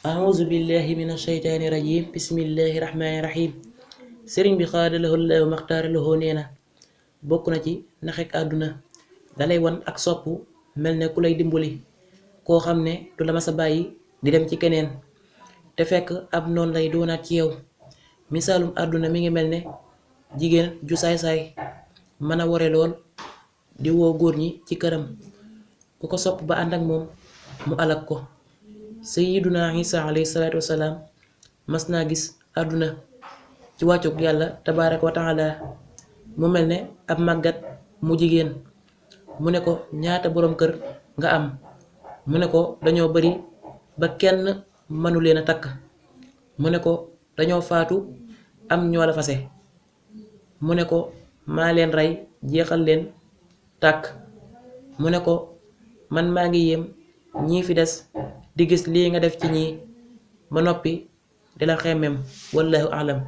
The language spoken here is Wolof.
auzu billahi min asheytaani rajim bismillahi rahmaani rahim sëriñ bi xaadalahoo laahu maxtaaralahoo nee na bokk na ci naxek àdduna dalay wan ak sopp mel ne ku lay dimbali koo xam ne du la masa bàyyi di dem ci keneen te fekk ab noon lay doonaat ci yow. misaalum àdduna mi ngi mel ne jigéen ju saay-saay mën a wore lool di woo góor ñi ci këram ku ko sopp ba ànd ak moom mu alak ko. sayyiduna Isa alayhi salaatu wasalaam mas naa gis àdduna ci wàccuk yàlla tabaaraka wa taala mu mel ne ab màggat mu jigéen mu ne ko ñaata boroom kër nga am mu ne ko dañoo bari ba kenn mënu leen a takk mu ne ko dañoo faatu am ñoo la fase mu ne ko maa leen rey jeexal leen tàkk mu ne ko man maa ngi yéem ñii fi des di gis lii nga def ci ñii ba noppi di la xemmem wallahu alam.